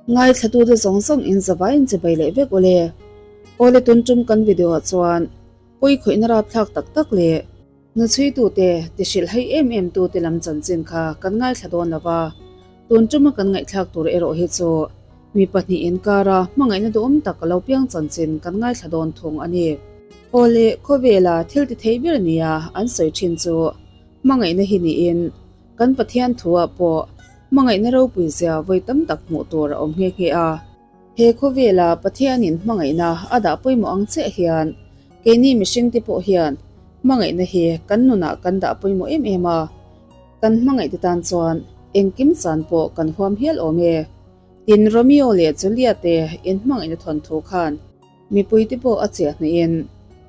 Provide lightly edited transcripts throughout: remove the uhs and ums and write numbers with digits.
Ngaithlatute zawng zawng in zavaiin chibai leh vek ule. Awle tun tum kan video ah chuan pawi khawihna rapthlak tak tak leh nu chhuitute ti hrilh hei em em tute lam chanchin kha kan ngaithla dawn lo va, tun tuma kan ngaihthlak tur erawh hi chu mi pahnih inkara hmangaihna duhawm tak a lo piang chanchin kan ngaithla dawn thung a ni. Awle khawvela thil ti thei ber nia an sawi thin chu hmangaihna hi niin kan Pathian thuah pawh Hmangaihna ropui zia vawi tam tak hmuh tur a awm nghe nghe a. He khawvela Pathianin hmangaihna a dah pawimawh ang chiah hian keini mihringte pawh hian hmangaihna hi kan nunah kan dah pawimawh em em a. Kan hmangaihte tan chuan engkim chan pawh kan huam hial awm e. Tin, Romeo leh Juliet te inhmangaihna thawnthu khan Mipuite pawh a chiah hnuin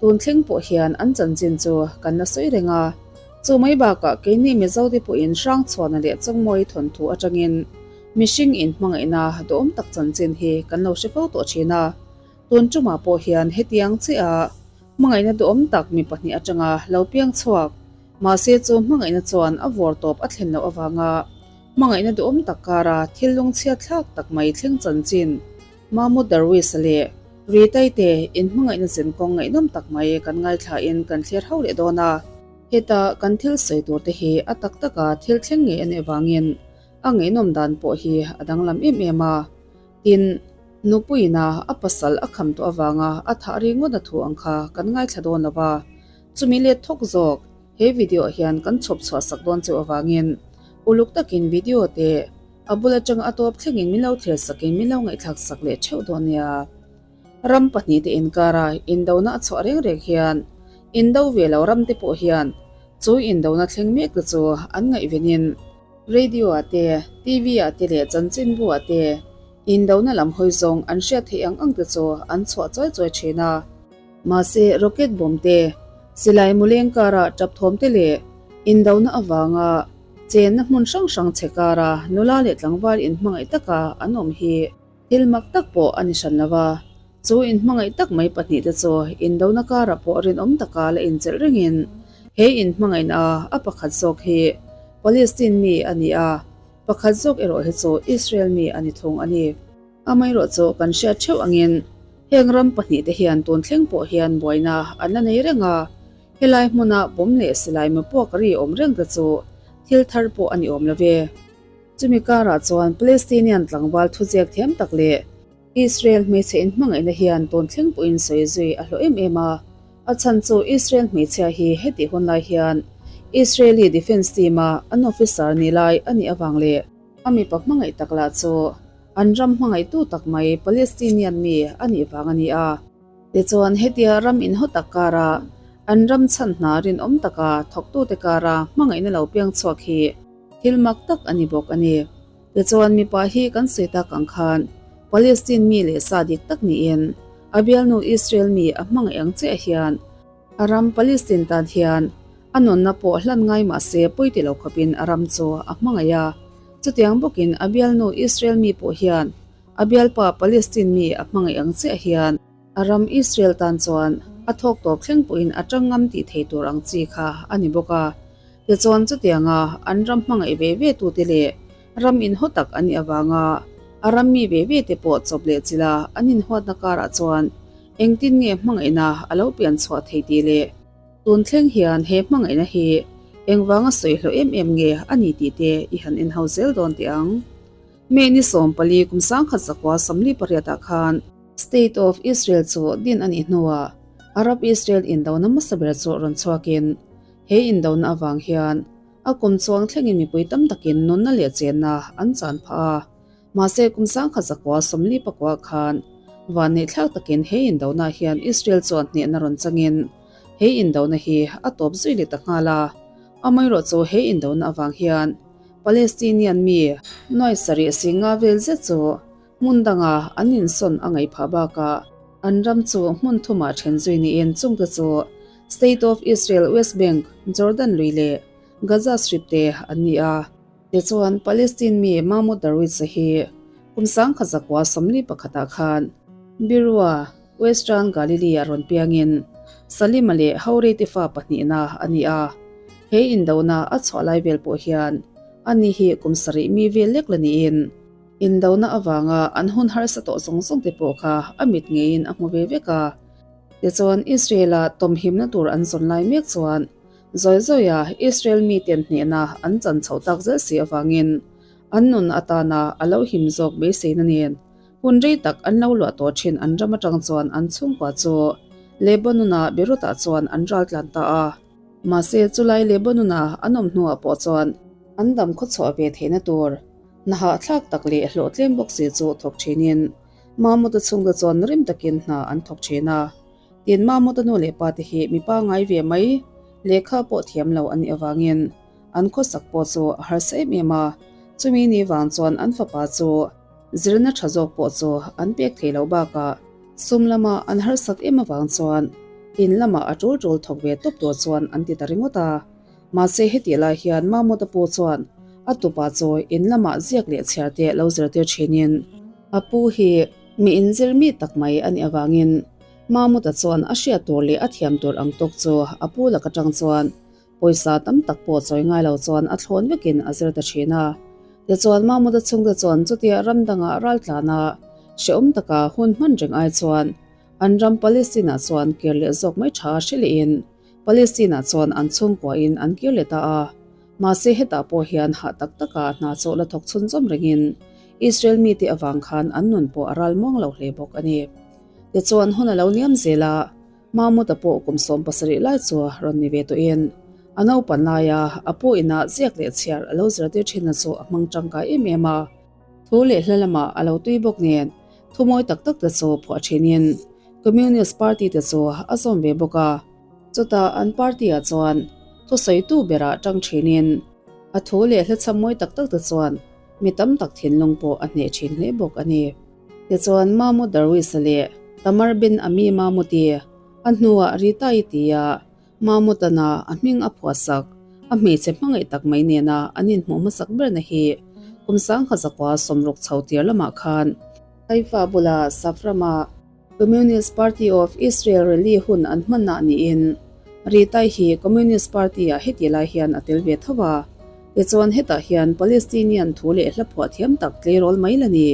tun thleng pawh hian an chanchin chu kan la sawi reng a. Chu mai bakah keini Mizote pawhin Hrangchhuana leh Chawngmawi thawnthu atangin mihring inhmangaihna duhawm tak chanchin hi kan lo hre fo tawh thin a. Tun tumah pawh hian hetiang chiah hmangaihna duhawm tak mi pahnih atanga lo piang chhuak mahse chu hmangaihna chuan a vawr tawp a thlen loh avanga hmangaihna duhawm tak kara thil lungchhiat thlak tak mai thleng chanchin Mahmud Darwish leh Ritai te inhmangaihna zin kawng ngaihnawm tak mai kan ngaithlain kan thlir ho leh dawn a. Heta kan thil sawi tur te hi a tak taka thil thleng ngei a nih avangin a ngaihnawm dan pawh hi a danglam em em a. Tin, nupuiina a pasal a kham tawh avanga a thah ri ngawt a thu ang kha kan ngaithla dawn lo va. Chumi let thawk zawk he video ah hian kan chhawp chhuah sak dawn cheu avangin uluk takin video te A bul atanga a tawp thlengin min lo thlir sakin min lo ngaihthlak sak leh theuh dawn nia. Ram pahnihte inkara indona a chhuah reng reng hian indo ve lo ramte pawh hian chu indona thleng mek te chu an ngaihvenin radio ah te, TV ah te leh chanchinbu ah te indona lam hawi zawng an hriat theih ang ang te chu an chhuah chawi chawi thin a. Mahse rocket bomb te, silai muleng kara tap thawm te leh indona avanga Chenna hmun hrang hrang chhe kara nula leh tlangval inhmangaih taka an awm hi thil mak tak pawh a ni hran lo va. Chu inhmangaih tak mai pahnihte chu indona karah pawh rinawm taka la inchelh rengin he inhmangaihna a pakhat zawk hi Palestine mi a ni a, pakhat zawk erawh hi chu Israel mi a ni thung a ni. Amaherawh chu kan hriat theuh angin heng ram pahnihte hian tun thleng pawh hian buaina an la nei reng a. Helai hmuna pawm leh silai mapuak ri awm reng te chu thil thar pawh a ni awm lo ve. Chumi karah chuan Palestinian tlangval thuziak thiam tak leh Israel hmeichhe inhmangaihna hian tun thleng pawhin sawi zui a hlawh em em a. A chhan chu Israel hmeichhia hi hetih hun lai hian Israeli Defence Team-a an officer ni lai a nih avang leh a mipa hmangaih tak lah chu an ram hmangaihtu tak mai Palestinian mi a nih vang a ni a. Tichuan, hetia ram inhaw tak kara an ram chhan hna rinawm taka thawktute kara hmangaihna lo piang chhuak hi thil mak tak a ni bawk a ni. Tichuan, mipa hi kan sawi tak ang khan Palestine mi leh sa dik tak niin a bialnu Israel mi a hmangaih ang chiah hian a ram Palestine tan hian a nunna pawh hlan ngai mah se pawi ti lo khawpin a ram chu a hmangaih a. Chutiang bawkin a bialnu Israel mi pawh hian A bialpa Palestine mi a hmangaih ang chiah hian a ram Israel tan chuan a thawk tawp thleng pawhin a tang ngam tih thei tur ang chi kha a ni bawk a. Tichuan chutianga an ram hmangaih ve ve tute leh ram inhaw tak an nih avanga a ram mi ve ve te pawh chawp leh chila an inhuatna karah chuan engtin nge hmangaihna a lo pian chhuah thei tih leh tun thleng hian he hmangaihna hi engvanga sawi hlawh em em nge a ni tih te i han inhau zel dawn teh ang. May ni 14 kum 1948 ah khan State of Israel chu din a nih hnuah Arab-Israel indona hmasa ber chu rawn chhuakin he indona avang hian a kum chuang thlengin mipui tam takin nunna leh chenna an chan phah a. Mahse kum 1949 khan vanneihthlak takin he indona hian Israel chuan hnehna rawn changin he indona hi a tawp zui leh ta nghal a. Amaherawhchu chu he indona avang hian Palestinian mi nuai sarih singa vel zet chu hmun danga an insawn a ngaih phah bakah an ram chu hmun thumah then zui niin chungte chu State of Israel, West Bank, Jordan lui leh Gaza Strip te an ni a. Tichuan Palestine mi Mahmoud Darwish hi kum 1941 ah khan Birua, Western Galilee ah rawn piangin Salima leh Haurei te fa pahnihna a ni a. He indona a chhuah lai vel pawh hian ani hi kum sarih mi vel lek la niin. Indona avanga an hun harsa tawh zawng zawng te pawh kha a mit ngeiin a hmu ve vek a. Tichuan Israel-a tawmhimna tur an zawn lai mek chuan zawi zawia Israel miten hnehna an chan chhoh tak zel si avangin an nun atana a lo him zawk beiseina nen hun rei tak an lo luah tawh thin an ram atang chuan an chhungkua chu Lebanon-a Beirut-ah chuan an ral tlan ta a. Mahse chulai Lebanon-a an awm hnuah pawh chuan an dam khawchhuah ve theihna tur hna hahthlak tak leh hlawhtlem bawk si chu thawk thinin Mahmud-a chhungte chuan rim takin hna an thawk thin a. Tin, Mahmud-a nu leh pa te hi mipa ngai ve mai, lehkha pawh thiam lo an nih avangin an khawsak pawh chu a harsa em em a. Chumi ni vang chuan an fapa chu zirna tha zawk pawh chu an pek thei lo bakah sum lama an harsak em avang chuan in lamah a tul tul thawk ve tawp tur chuan an ti ta ringawt a. Mahse hetih lai hian Mahmud-a pu chuan a tupa chu in lamah ziak leh chhiar te lo zirtir thinin a pu hi mi inzir mi tak mai a nih avangin Mahmud-a chuan a hriat tur leh a thiam tur ang tawk chu a pu lak atang chuan pawisa tam tak pawh chawi ngai lo chuan a thlawn vekin a zir ta thin a. Tichuan Mahmud-a chhungte chuan chutia ram dangah raltlana hrehawm taka hun hman reng ai chuan an ram Palestine-ah chuan kir leh zawk mai tha hre lehin Palestine-ah chuan an chhungkuahin an kir leh ta a, mahse hetah pawh hian hah tak taka hna chu la thawk chhunzawm rengin Israel mite avang khan an nun pawh a ral muang lo hle bawk a ni. Tichuan hun a lo liam zel a, Mahmud-a pawh kum 70 lai chu rawn ni ve tawhin a naupan laia a pu inah ziak leh chhiar a lo zirtir thinna chu a hmang tangkai em em a. Thu leh hla lamah a lo tui bawk nen thu mawi tak tak te chu phuah thinin Communist Party te chu a zawm ve bawk a. Chutah an party ah chuan thusawitu berah tang thinin a thu leh hla chham mawi tak tak te chuan mi tam tak thinlung pawh a hneh thin hle bawk a ni. Tichuan Mahmoud Darwish-a leh Tamar Ben Ami Mahmoud-i a hnuah Rita-i tia Mahmoud-ana a hming a phuahsak a hmeichhe hmangaih tak mai nena an inhmuh hmasak berna hi kum 1960 chho tir lamah khan Haifa bula Saframa Communist Party of Israel rally hun an hmanah niin Ritai hi Communist Party-ah heti lai hian a tel ve tho a. Tichuan hetah hian Palestinian thu leh hla phuah thiam tak tleirawl mai la ni.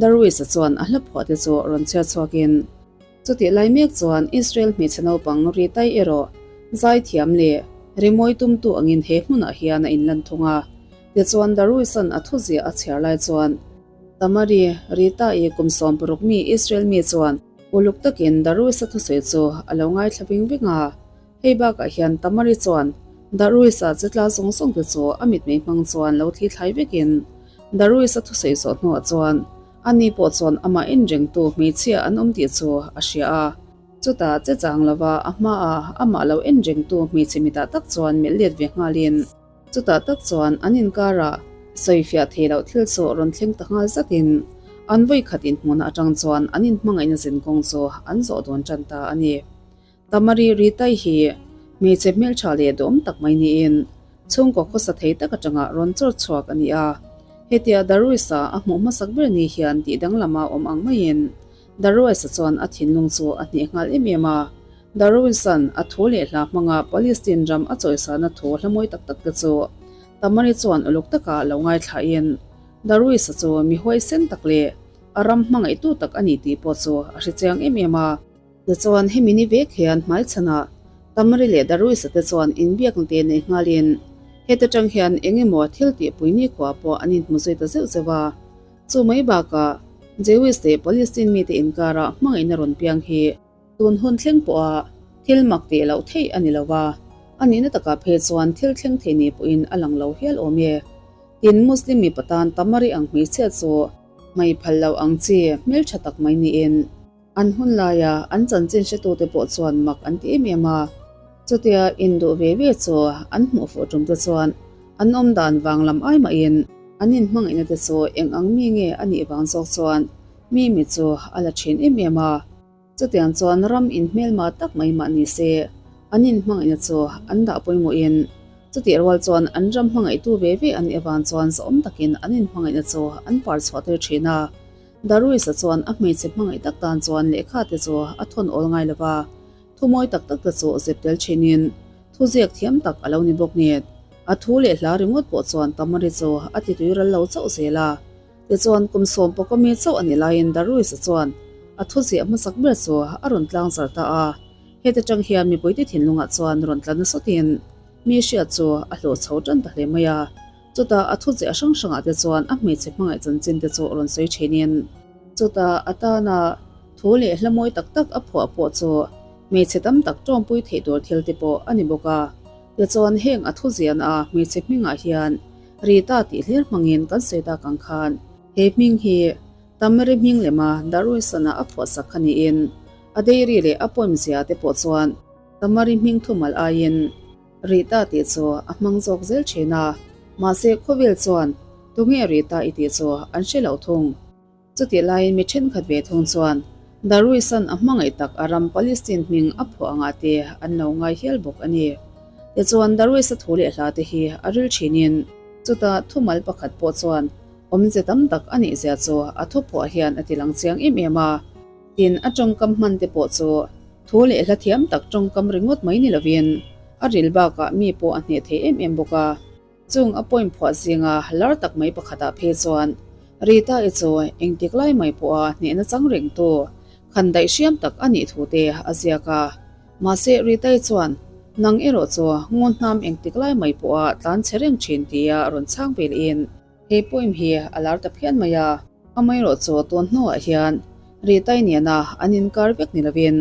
Darwish-a chuan a hla phuah te chu rawn chhiar chhuakin chutih lai mek chuan Israel hmeichhe naupang Ritai erawh zai thiam leh rimawi tumtu angin he hmunah hian a inlan thung a. Tichuan Darwish-a'n a thuziah a chhiar lai chuan Tamari, Rita-i kum 60 mi Israel mi chuan uluk takin Daruisa thusawi chu a lo ngaithla ving ving a. Hei bakah hian Tamari chuan Daruisa chetla zawng zawng te chu a mitmei hmang chuan lo thli thlai vekin Daruisa thusawi zawh hnuah chuan ani pawh chuan amah en rengtu hmeichhia an awm tih chu a hria a. Chutah che chang lova a hmaah amah lo en rengtu hmeichhe mitah tak chuan melh let ve nghalin, Chutah tak chuan an inkarah sawifiah thei loh thil chu rawn thleng ta nghal zatin an vawikhat inhmuhna atang chuan an inhmangaihna zin kawng chu an zawh dawn tan ta a ni. Tamari Ritai hi hmeichhe hmeltha leh duhawm tak mai niin chhungkaw khawsa thei tak atanga rawn chawr chhuak a ni a. Hetia Daruisa a hmuh hmasak ber ni hian tih danglama awm ang maiin Daruisa chuan a thinlung chu a hneh nghal em em a. Darwish-a'n a thu leh hla hmanga Palestine ram a chawisana thu hla mawi tak tak te chu Tamari chuan uluk taka lo ngaithlain Darwish-a chu mi huaisen tak leh a ram hmangaihtu tak a ni tih pawh chu a hre chiang em em a. Tichuan hemi ni vek hian hmaichhanah Tamari leh Darwish-a te chuan inbiakna te nei nghalin heta tang hian eng emaw thil tihpui nikhua pawh an inhmu zui ta zeuh zeuh a. Chu mai bakah Jewish leh Palestine mite inkarah hmangaihna rawn piang hi Tun hun thleng pawha thil mak tih loh theih a ni lo va, a nihna takah phei chuan thil thleng thei ni pawhin a lang lo hial awm e. Tin, Muslim mipa tan Tamari ang hmeichhia chu hmei phal lo ang chi hmeltha tak mai niin an hun laia an chanchin hretute pawh chuan mak an ti em em a. Chutia induh ve ve chu an hmuh fuh tum te chuan an awm dan vang lam ai mahin an inhmangaihna te chu eng ang mi nge a nih vang zawk chuan mi mi chu a la thin em em a. Chutiang chuan ram inhmelma tak mai mah ni se, an inhmangaihna chu an dah pawimawhin, chutih rual chuan an ram hmangaihtu ve ve an nih avang chuan zahawm takin an inhmangaihna chu an par chhuah tir thin a. Daruisa chuan a hmeichhe hmangaih tak tan chuan lehkha te chu a thawn awl ngai lo va, thu mawi tak tak te chu zep tel thinin thu ziak thiam tak a lo ni bawk nen, a thu leh hla ringawt pawh chuan Tamari chu a ti tui ral lo chauh zel a. Tichuan, kum sawm pawka mi chauh a nih laiin Darwish-a chuan a thuziah hmasak ber chu a rawn tlang zar ta a. Heta tang hian mipuite thinlungah chuan rawn tla nasawtin mi hriat chu a hlawh chho tan ta hle mai a. Chutah a thuziah hrang hrangah te chuan a hmeichhe hmangaih chanchin te chu rawn sawi thinin, chutah a tana thu leh hla mawi tak tak a phuah pawh chu hmeichhe tam tak tawngpui theih tur thil te pawh a ni bawk a. Tichuan heng a thuziahna a hmeichhe hmingah hian Rita tih hlir hmangin kan sawi tak ang khan he hming hi Tamari hming lema Darwisana a phuahsak kha niin a dairy leh a poem zia te pawh chuan Tamari hming thumal aiin Rita tih chu a hmang zawk zel thin a, mahse khawvel chuan tunge Rita i tih chu an hre lo thung. Chutih laiin mi thenkhat ve thung chuan Darwish-a'n a hmangaih tak a ram Palestine hming a phuah angah te an lo ngai hial bawk a ni. Tichuan Darwish-a thu leh hla te hi a ril thinin chutah thumal pakhat pawh chuan awmze tam tak a nih zia chu a thuphuah hian a tilang chiang em em a. Tin, a tawngkam hman te pawh chu thu leh hla thiam tak tawngkam ringawt mai ni lovin a ril bakah mi pawh a hneh thei em em bawk a. Chung a point phuah zinga lar tak mai pakhatah phei chuan Rita-i chu engtik lai mai pawha hnehna chang rengtu khan daih hriam tak a nih thu te a ziak a. Mahse Rita-i chuan nang erawh chu ngawn hnam engtik lai mai pawha tlan chhe reng thin tia rawn chhang velin He poem hi a lar ta phian mai a, amaherawh chu tun hnuah hian Ritai nena an inkar vek ni lovin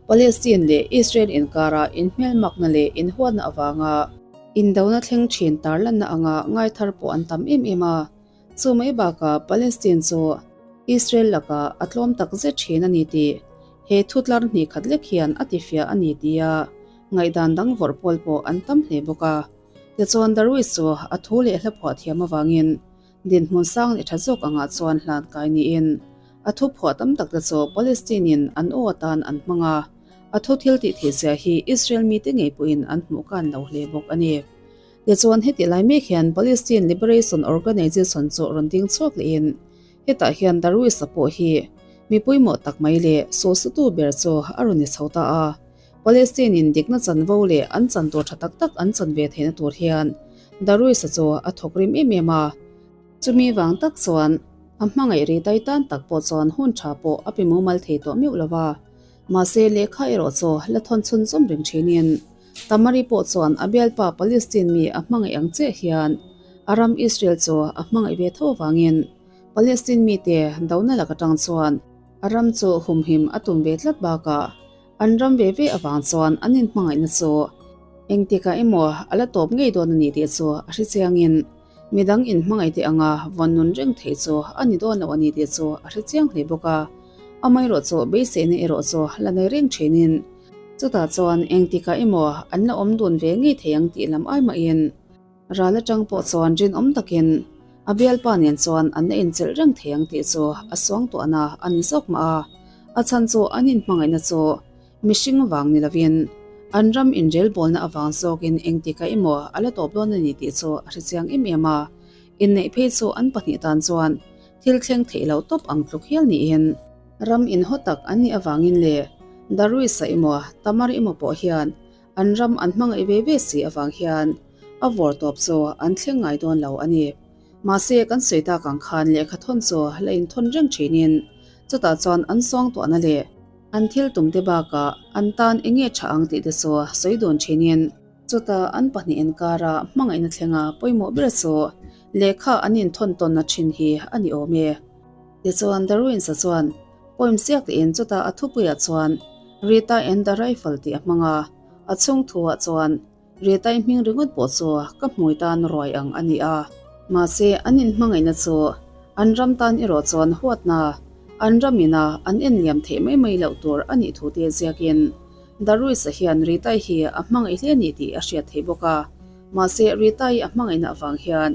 Palestine leh Israel inkara inhmelmakna leh inhuatna avanga indona thleng thin tarlanna anga ngaithar pawh an tam em em a, chu mai bakah Palestine chu Israel lakah a tlawm tak zet thin a ni tih he thutlar hnih khat lek hian a tifiah a ni tia ngaihdan dang vawrh pawl pawh an tam hle bawk a. Tichuan Darwish chu a thu leh hla phuah thiam avangin dinhmun sang leh tha zawk angah chuan hlan kai niin a thu phuah tam tak te chu Palestine-in an aw atan an hmang a, a thu thil tih theih zia hi Israel mite ngei pawhin an hmuh kan lo hle bawk a ni. Tichuan heti lai mek hian Palestine Liberation Organization chu rawn ding chhuak lehin hetah hian Darwish-a pawh hi mi pawimawh tak mai leh sawhsutu ber chu a rawn ni chho ta a. Palestine-in dikna chanvo leh an chan tur tha tak tak an chan ve theihna tur hian Darwish-a chu a thawk rim em em a. Chumi vang tak chuan a hmangaih ri dai tan tak pawh chuan hun tha pawh a pe mumal thei tawh meuh lo va. Mahse lehkha erawh chu la thawn chhun zawm reng thinin Tamari pawh chuan a bialpa Palestine mi a hmangaih ang chiah hian a ram Israel chu a hmangaih ve tho avangin Palestine mite dona lak atang chuan a ram chu humhim a tum ve tlat bakah An ram ve ve avang chuan an inhmangaihna chu engtikah emaw a la tawp ngei dawn a ni tih chu a hre chiangin midang inhmangaih teh anga vawn nun reng theih chu a ni dawn lo a ni tih chu a hre chiang hle bawk a. Amaherawh chu beiseina erawh chu la nei reng thinin chutah chuan engtikah emaw an la awm dun ve ngei thei ang tih lam ai mahin Ral atang pawh chuan rinawm takin a bialpa nen chuan an la inchelh reng thei ang tih chu a suangtuahna a ni zawk mah a, a chhan chu an inhmangaihna chu mihring vang ni lovin an ram inrelbawlna avang zawkin engtikah emaw a la tawp dawn a ni tih chu a hrechiang em em a, inneih phei chu an pahnih tan chuan thil thleng theih loh tawp ang tluk hial niin ram inhaw tak an nih avangin leh Darwisa emaw Tamar emaw pawh hian An ram an hmangaih ve ve si avang hian a vawr tawp chu an thleng ngai dawn lo a ni. Mahse, kan sawi tak ang khan lehkha thawn chu la inthawn reng thinin chutah chuan an suangtuahna leh an thil tum te bakah an tan eng nge tha ang tih te chu sawi dawn thinin chutah an pahnih inkara hmangaihna thlenga pawimawh ber chu lehkha an inthawn tawnna thin hi a ni awm e. Tichuan Darwin-sa chuan poem ziak lehin chutah a thupuiah chuan Rita and the Rifle tih a hmang a, a chhung thuah chuan Rita-i hming ringawt pawh chu ka hmui tan ruai ang a ni a. Mahse an inhmangaihna chu an ram tan erawh chuan huatna an ram ina an enliam theih mai mai loh tur a nih thu te ziakin Darwis-a hian Rita-i hi a hmangaih hle a ni tih a hriat theih bawk a, mahse Rita-i a hmangaihna avang hian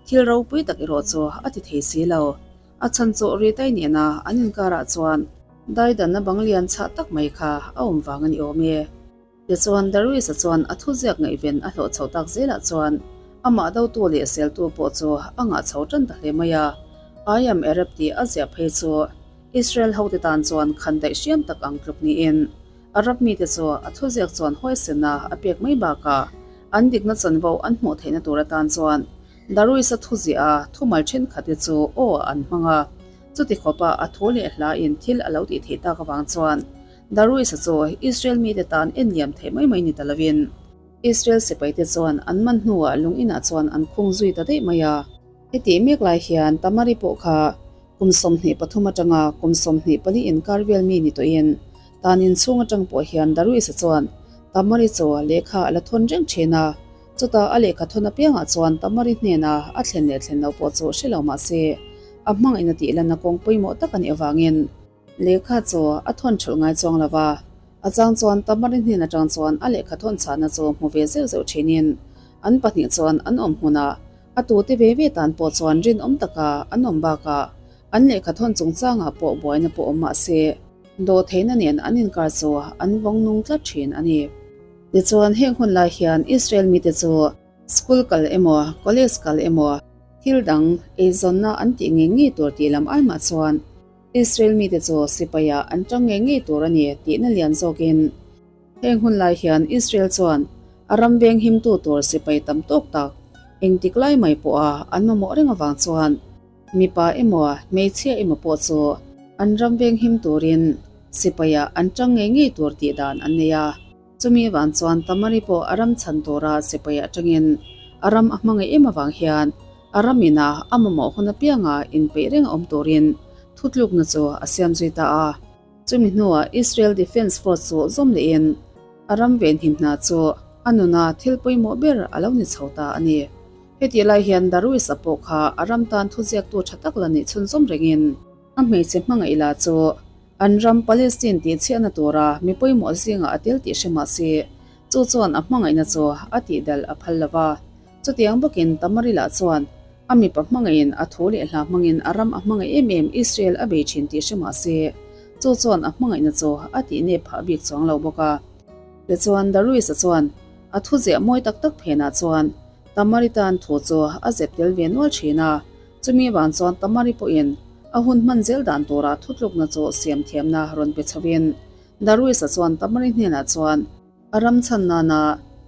Thil ropui tak erawh chu a ti thei si lo. A chhan chu Ritai nena an inkarah chuan daidanna bang lian chhah tak mai kha a awm vang a ni awm e. Tichuan Darius-a chuan a thuziak ngaihven a hlawh chhoh tak zelah chuan amah dotu leh seltu pawh chu a ngah chho tan ta hle mai a. I am Arab tih a ziah phei chu Israel hote tan chuan khan daih hriam tak ang tluk niin Arab mite chu a thuziak chuan huaisena a pek mai bakah an dikna chanvo an hmuh theihna tur atan chuan. Darwis-a thu ziah a thumal thenkhat te chu aw an hmang a, chuti khawpa a thu leh hla in thil a lo tih theih tak avang chuan Darwis-a chu Israel mite tan en liam theih mai mai ni ta lovin Israel sipaite chuan an man hnuah lung inah chuan an khung zui ta daih mai a. Hetih mek lai hian Tamari pawh kha kum 23 atanga kum 24 inkar vel mi ni tawhin tan inchhung atang pawh hian Darwis-a chuan Tamari chu lehkha a la thawn reng thin a. Chutah a lehkha thawn apiangah chuan Tamari hnena a thlen leh thlen lo pawh chu hre lo mah se, a hmangaihna tih lanna kawng pawimawh tak a nih avangin lehkha chu a thawn thulh ngai chuang lo va. A chang chuan Tamari hnen atang chuan a lehkha thawn chhahna chu hmu ve zeuh zeuh thinin an pahnih chuan an awm hmunah a tute ve ve tan pawh chuan rinawm taka an awm bakah an lehkha thawn chungchangah pawh buaina pawh awm mah se, dawhtheihna nen an inkar chu an vawng nung tlat thin a ni. Tichuan, heng hun lai hian Israel mite chu school kal emaw, college kal emaw, thil dang eizawnna an tih ngei ngei tur tih lam ai mah chuan Israel mite chu sipaiah an tang ngei ngei tur a ni tihna lian zawkin heng hun lai hian Israel chuan a ram veng himtu tur sipai tam tawk tak engtik lai mai pawha an mamawh reng avang chuan mipa emaw hmeichhia emaw pawh chu an ram veng him turin sipaiah an tang ngei ngei tur tih dan an nei a. Chumi avang chuan Tamari pawh a ram chhan tura sipai atangin a ram a hmangaih em avang hian a ram ina a mamawh hun apianga inpeih reng a awm turin thutlukna chu a siam zui ta a. Chumi hnuah Israel Defence Force chu zawm lehin a ram venhim hna chu a nuna thil pawimawh ber a lo ni chho ta a ni. Hetih lai hian Darwish-a pawh kha a ram tan thuziaktu tha tak la nih chhunzawm rengin a hmeichhe hmangaih la chu An ram Palestine tih chhiahna tura mi pawimawh zingah a tel tih hre mah se, chu chuan a hmangaihna chu a tihdal a phal lo va. Chutiang bawkin Tamarila chuan a mipa hmangaihin a thu leh hla hmangin a ram a hmangaih em em Israel a bei thin tih hre mah se, chu chuan a hmangaihna chu a tihnep phah bik chuang lo bawk a. Tichuan Darius-a chuan a thuziah mawi tak tak phenah chuan Tamari tan thu chu a zep tel ve nual thin a. Chumi avang chuan Tamari pawhin a hun hman zel dan tura thutlukna chu siam thiamna rawn pe chhovin Darwis-a chuan Tamari hnenah chuan a ram chhan nana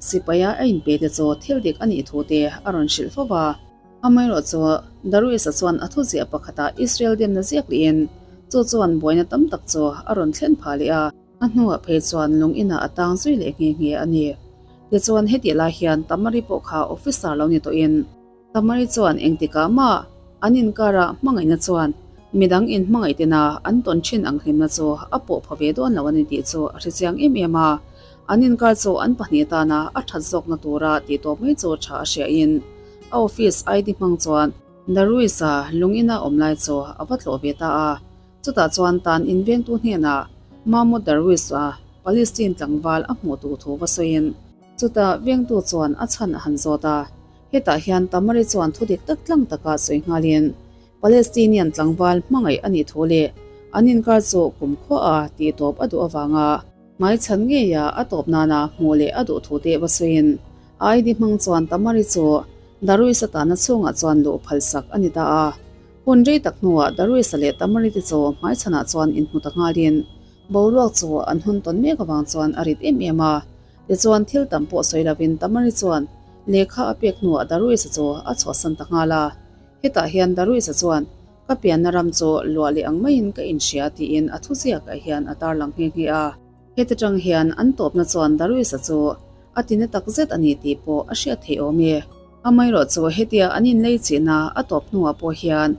sipaia a inpe te chu thil dik a nih thu te a rawn hrilh fo va. Amaherawhchu, Darwis-a chuan a thuziah pakhatah Israel demna ziak lihin chu chuan buaina tam tak chu a rawn thlen phah leh a. A hnuah phei chuan lung inah a tang zui leh nghe nghe a ni. Tichuan hetih lai hian Tamari pawh kha officer lo ni tawhin, Tamari chuan engtikah mah an inkarah hmangaihna chuan midang inhmangaih tena an tawn thin ang hlimna chu a pawh pha ve dawn lo a ni tih chu a hrechiang em em a. An inkar chu an pahnih atana a that zawkna tura tih tawp mai chu tha a hriahin a office ID hmang chuan Darwis-a lung ina awm lai chu a va tlawh ve ta a. Chutah chuan tan invengtu hnenah Mahmoud Darwis-a Palestine tlangval a hmuh tur thu va sawiin chutah vengtu chuan a chhan a han zawt a. Hetah hian Tamari chuan thu dik tak tlang taka sawi nghalin Palestinian tlangval hmangaih a nih thu leh an inkar chu kum khuaha tih tawp a duh avanga hmaichhan ngeia a tawp nana hmuh leh a duh thu te va sawiin a ID hmang chuan Tamari chu Darwis-a tahna chhungah chuan luh phalsak a ni ta a. Hun rei tak hnuah Darwis-a leh Tamari te chu hmaichhanah chuan inhmu ta nghalin boruak chu an hun tawn mek avang chuan a rit em em a. Tichuan, thil tam pawh sawi lovin Tamari chuan lehkha a pek hnuah Daruisa chu a chhuahsan ta nghal a. Hetah hian Daruisa chuan, Ka pianna ram chu luah leh ang maiin ka inhria tiin a thuziakah hian a tarlang nghe nghe a. Heti tang hian an tawpna chuan Daruisa chu a tina tak zet a ni tih pawh a hriat theih awm e. Amaherawh chu hetia an inlei chihna a tawp hnuah pawh hian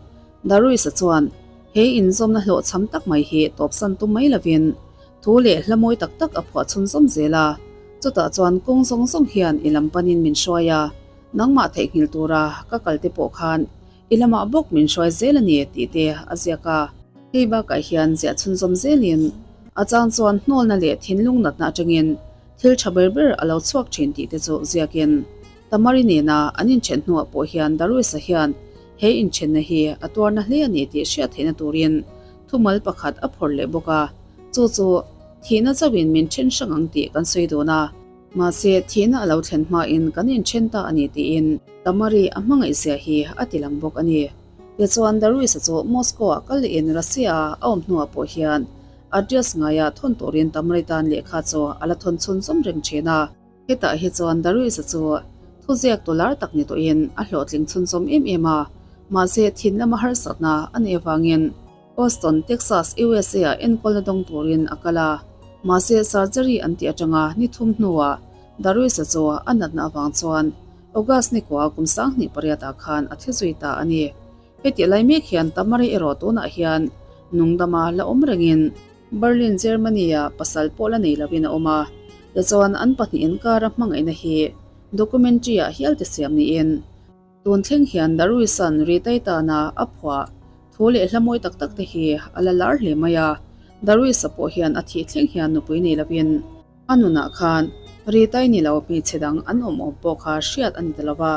Daruisa chuan he inzawmna hlawhchham tak mai hi tawpsan tum mai lovin Thu leh hla mawi tak tak a phuah chhunzawm zel a, chutah chuan kawng zawng zawng hian i lam panin min hruai a, nangmah theihnghilh tura ka kal te pawh khan i lamah bawk min hruai zel a ni tih te a ziak a. Hei bakah hian ziah chhunzawm zelin a chang chuan hnawlna leh thinlung natna atangin thil tha ber ber a lo chhuak thin tih te chu ziakin Tamari nena an inthen hnuah pawh hian Daruisa hian he inthenna hi a tuarna hle a ni tih hriat theihna turin thumal pakhat a phawrh leh bawk a. Chu chu thihna chauhin min then hrang ang tih kan sawi dawn a, mahse thihna a lo thlen hmain kan inthen ta a ni tiin Tamari a hmangaihzia hi a ti lang bawk a ni. Tichuan Darius-a chu Moscow-ah kal lehin Russia-a a awm hnuah pawh hian address ngaia thawn turin Tamari tan lehkha chu a la thawn chhunzawm reng thin a. Hetah hi chuan Darius-a chu Thuziak tu lar tak ni tawhin a hlawhtling chhunzawm em em a, mahse thin lama harsatna a neih avangin Austin, Texas, USA ah enkawlna dawng turin a kal a. Mahse surgery an tih atanga ni thum hnuah Darwis-a chu a natna avang chuan August ni kua kum 2008 ah khan a thi zui ta a ni. Hetih lai mek hian Tamari erawh tunah hian nungdama la awm rengin Berlin, Germany-ah pasal pawh la nei lovin a awm a, tichuan an pahnih inkara hmangaihna hi documentary-ah hial ti siam niin tun thleng hian Darwisan Ritaitana a phuah thu leh hla mawi tak tak te hi a la lar hle mai a, Darwisa pawh hian a thih thleng hian nupui nei lovin a nunah khan Ritai ni lo hmeichhe dang an awm awm pawh kha hriat a ni ta lova,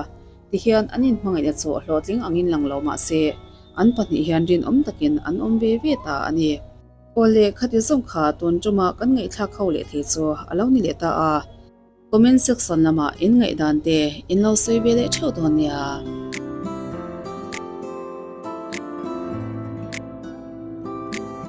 tihian an inhmangaihna chu hlawhtling angin lang lo mahse an pahnih hian rinawm takin an awm ve ve ta a ni. Aw le, khati zawng kha tun tuma kan ngaihthlak ho leh thei chu a lo ni leh ta a. Comment section lamah in ngaihdan te in lo sawi ve leh theuh dawn nia.